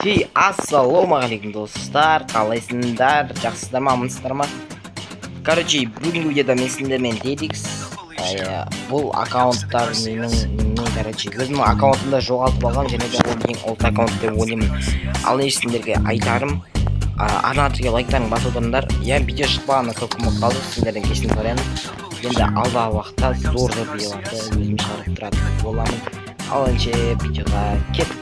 Хей, ассалаумағалейкум, достар! Қалайсыңдар? Жақсысыздар ма, амансыздар ма? Короче, бүгінгі видеода мен сендермен Дедикс. Бұл аккаунттар менің, короче, өзімнің аккаунтымда жоғалтып алған және де ол ең олд аккаунт деп ойлаймын. Ал енді сендерге айтарым, арна түрге лайктарың басып отырыңдар. Иә, видео шықпағанына көп күн болып қалды, сендерден кешірім сұраймын. Енді алдағы уақытта зор зор видеоларды өзім шығарып тұратын боламын. Ал ендеше видеоға кеттік.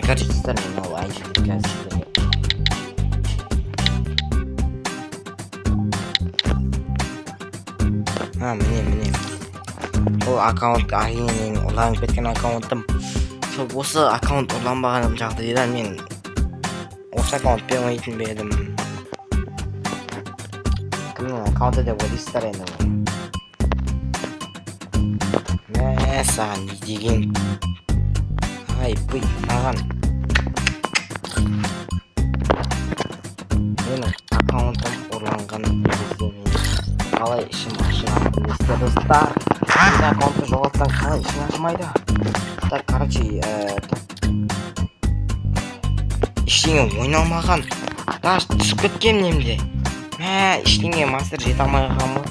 Короче, достар, мен ол айдиді қазір сіздерге. А, міне, міне. Бұл аккаунт әрине менің ұрланып кеткен аккаунтым. Сол осы аккаунт ұрланбаған жағдайда мен осы аккаунтпен ойнайтын ба едім? Кімнің аккаунты деп ойлайсыздар енді бұл? Мә саған, не деген? Ай, бұй, маған. Менің аккаунтым ұрланған кезде мен қалай ішім ашығанын білесіздер, достар. Менің аккаунтты жоғалтсаң, қалай ішің ашымайды? Так, короче, так. Ештеңе ойналмаған. Даже түсіп кеткен немде. Мә, ештеңе мастер жете алмай қалған ғой.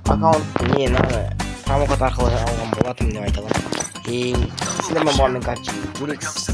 Аккаунт не, мынаны промокод арқылы алған болатынмын деп айта аламын. И сіздермен болған мен, короче, Дурикс.